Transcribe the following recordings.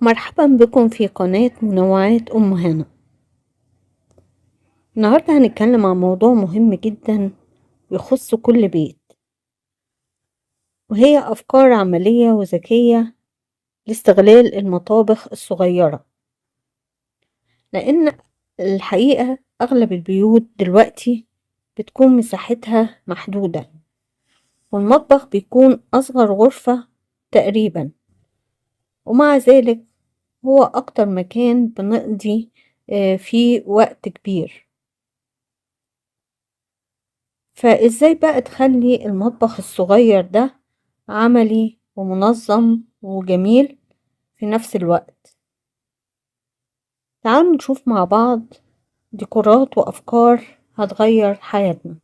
مرحبا بكم في قناة منوعات أم هنا. النهاردة هنتكلم عن موضوع مهم جدا يخص كل بيت، وهي أفكار عملية وذكية لاستغلال المطابخ الصغيرة، لأن الحقيقة أغلب البيوت دلوقتي بتكون مساحتها محدودة، والمطبخ بيكون أصغر غرفة تقريبا، ومع ذلك هو أكتر مكان بنقضي فيه وقت كبير. فإزاي بقى تخلي المطبخ الصغير ده عملي ومنظم وجميل في نفس الوقت؟ تعالوا نشوف مع بعض ديكورات وأفكار هتغير حياتنا.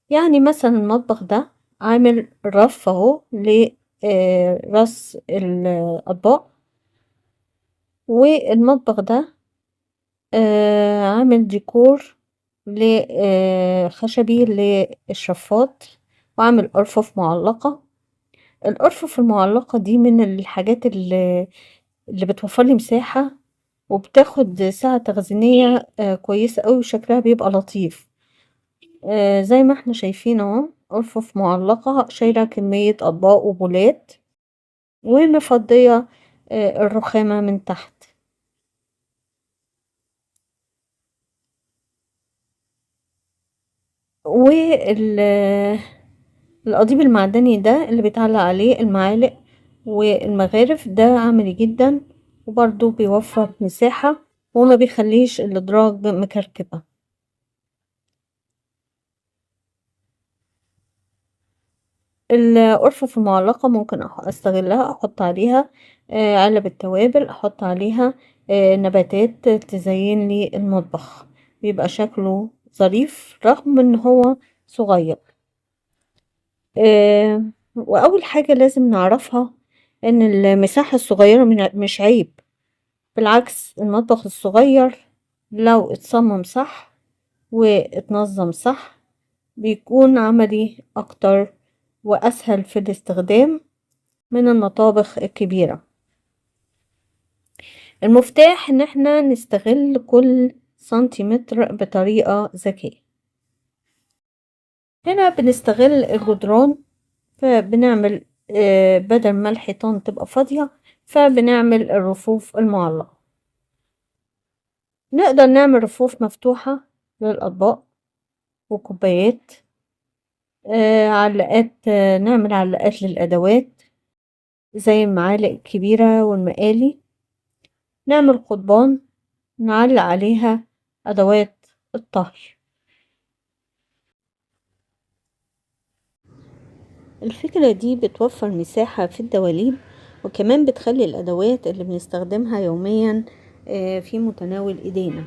يعني مثلا المطبخ ده عامل رف اهو لرص الأطباق، والمطبخ ده عامل ديكور خشبي للشفاط، وعامل أرفف معلقة. الأرفف المعلقة دي من الحاجات اللي بتوفر لي مساحة وبتاخد سعة تخزينية كويسة أوي، وشكلها بيبقى لطيف. زي ما احنا شايفين اهو، أرفف معلقة شايلة كمية أطباق وبولات، ومفضية الرخامة من تحت. والقضيب المعدني ده اللي بيتعلق عليه المعالق والمغارف ده عملي جدا، وبرضو بيوفر مساحة وما بيخليش الإدراج مكركبة. الأرفف المعلقة ممكن أستغلها، أحط عليها علب التوابل، أحط عليها نباتات تزين لي المطبخ، بيبقى شكله ظريف رغم إن هو صغير. وأول حاجة لازم نعرفها إن المساحة الصغيرة مش عيب، بالعكس المطبخ الصغير لو اتصمم صح واتنظم صح بيكون عملي أكتر وأسهل في الاستخدام من المطابخ الكبيرة. المفتاح إن احنا نستغل كل سنتيمتر بطريقة ذكية. هنا بنستغل الجدران، فبنعمل بدل ما الحيطان تبقى فاضية فبنعمل الرفوف المعلقة. نقدر نعمل رفوف مفتوحة للأطباق وكوبايات، علاقات، نعمل علاقات للأدوات زي المعالق الكبيرة والمقالي، نعمل قضبان نعلق عليها أدوات الطهي. الفكرة دي بتوفر مساحة في الدواليب، وكمان بتخلي الأدوات اللي بنستخدمها يوميا في متناول إيدينا.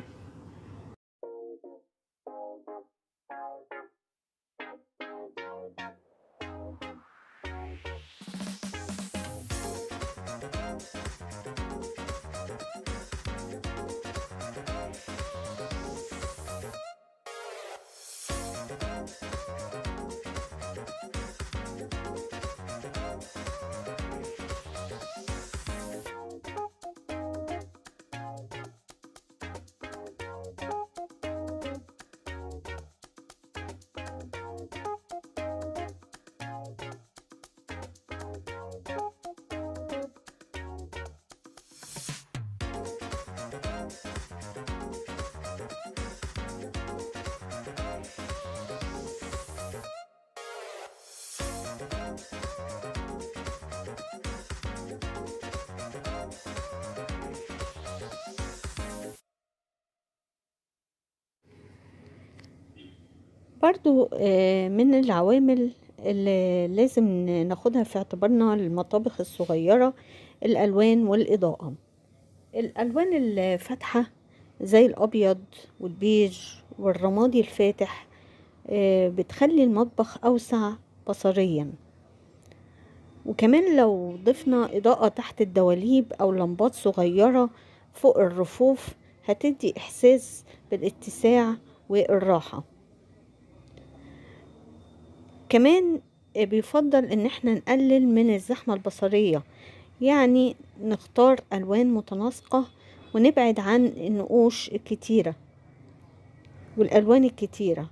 برضو من العوامل اللي لازم ناخدها في اعتبارنا للمطابخ الصغيرة الألوان والإضاءة. الألوان الفاتحة زي الأبيض والبيج والرمادي الفاتح بتخلي المطبخ أوسع بصريا، وكمان لو ضفنا إضاءة تحت الدواليب أو لمبات صغيرة فوق الرفوف هتدي إحساس بالاتساع والراحة. كمان بيفضل ان احنا نقلل من الزحمة البصرية، يعني نختار ألوان متناسقة ونبعد عن النقوش الكتيرة والألوان الكتيرة.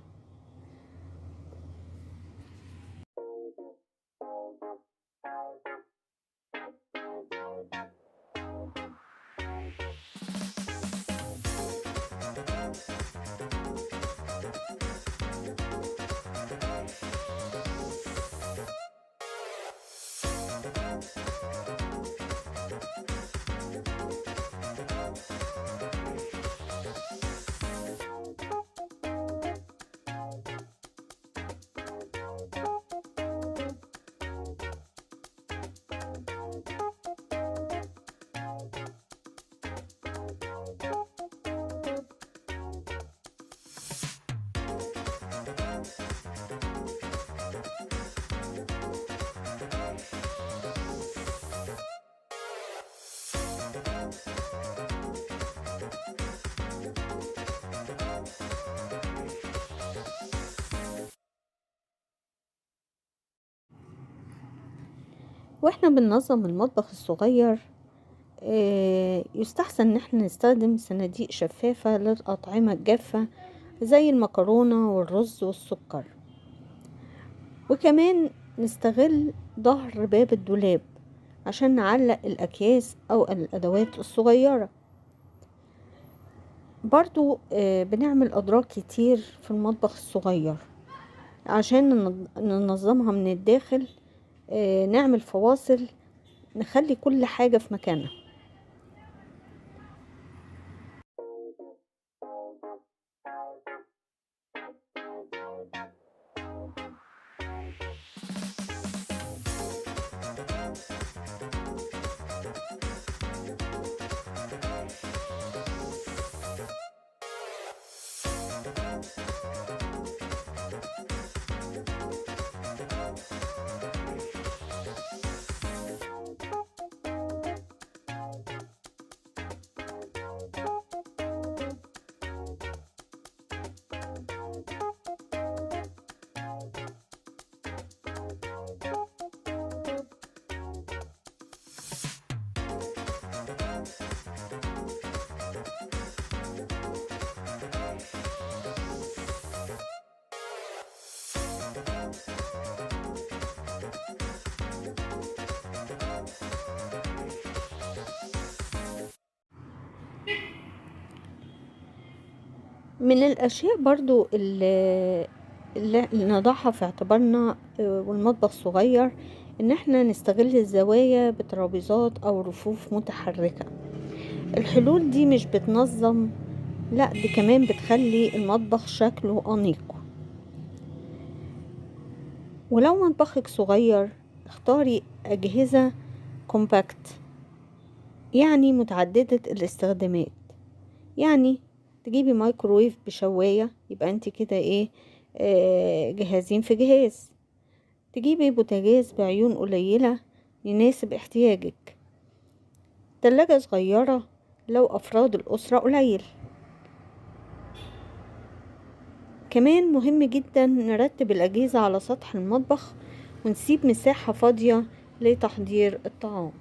واحنا بننظم المطبخ الصغير يستحسن ان احنا نستخدم صناديق شفافة للأطعمة الجافة زي المكرونة والرز والسكر، وكمان نستغل ظهر باب الدولاب عشان نعلق الأكياس أو الأدوات الصغيرة. برضو بنعمل أدراج كتير في المطبخ الصغير عشان ننظمها من الداخل، نعمل فواصل، نخلي كل حاجة في مكانها. من الأشياء برضو اللي نضعها في اعتبارنا والمطبخ صغير، إن احنا نستغل الزوايا بترابيزات أو رفوف متحركة. الحلول دي مش بتنظم، لا دي كمان بتخلي المطبخ شكله أنيق. ولو مطبخك صغير اختاري أجهزة compact، يعني متعددة الاستخدامات. يعني تجيبي مايكرويف بشواية، يبقى انت كده جهازين في جهاز. تجيبي بوتاجاز بعيون قليلة يناسب احتياجك. تلاجة صغيرة لو أفراد الأسرة قليل. كمان مهم جدا نرتب الأجهزة على سطح المطبخ ونسيب مساحة فاضية لتحضير الطعام.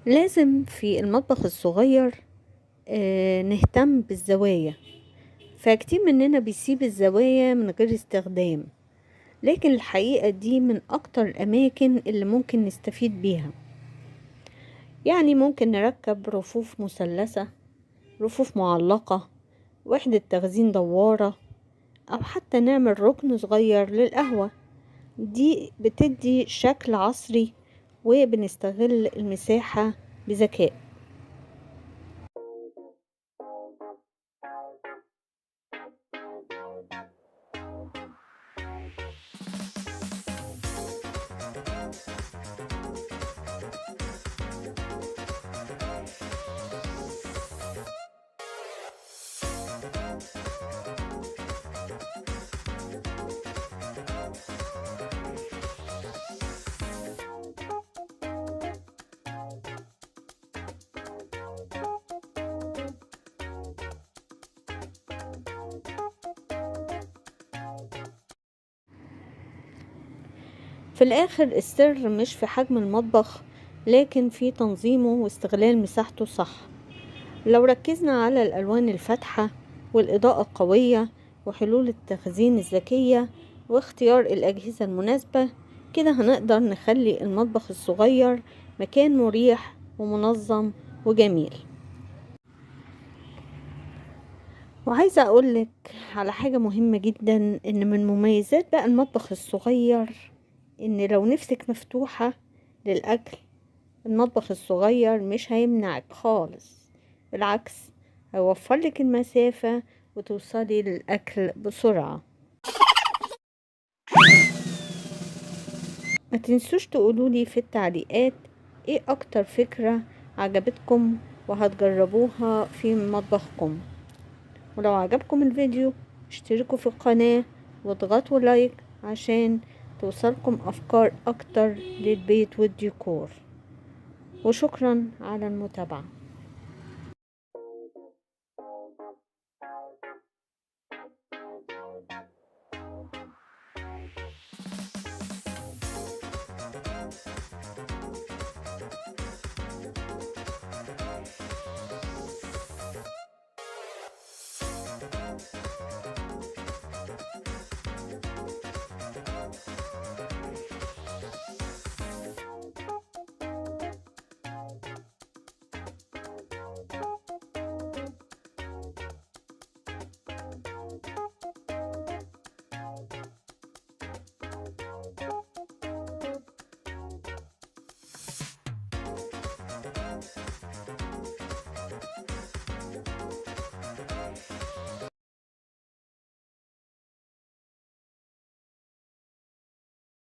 لازم في المطبخ الصغير نهتم بالزوايا، فكتير مننا بيسيب الزوايا من غير استخدام. لكن الحقيقة دي من أكتر الأماكن اللي ممكن نستفيد بيها. يعني ممكن نركب رفوف مثلثة، رفوف معلقة، وحدة تخزين دوارة، أو حتى نعمل ركن صغير للقهوة. دي بتدي شكل عصري وبنستغل المساحة بذكاء. في الآخر السر مش في حجم المطبخ، لكن في تنظيمه واستغلال مساحته صح. لو ركزنا على الألوان الفاتحة والإضاءة القوية وحلول التخزين الذكية واختيار الأجهزة المناسبة، كده هنقدر نخلي المطبخ الصغير مكان مريح ومنظم وجميل. وعايزة أقولك على حاجة مهمة جدا، إن من مميزات بقى المطبخ الصغير إن لو نفسك مفتوحة للأكل، المطبخ الصغير مش هيمنعك خالص، بالعكس هيوفر لك المسافة وتوصلي للأكل بسرعة. ما تنسوش تقولولي في التعليقات ايه اكتر فكرة عجبتكم وهتجربوها في مطبخكم. ولو عجبكم الفيديو اشتركوا في القناة واضغطوا لايك عشان توصلكم افكار اكتر للبيت والديكور. وشكرا على المتابعة.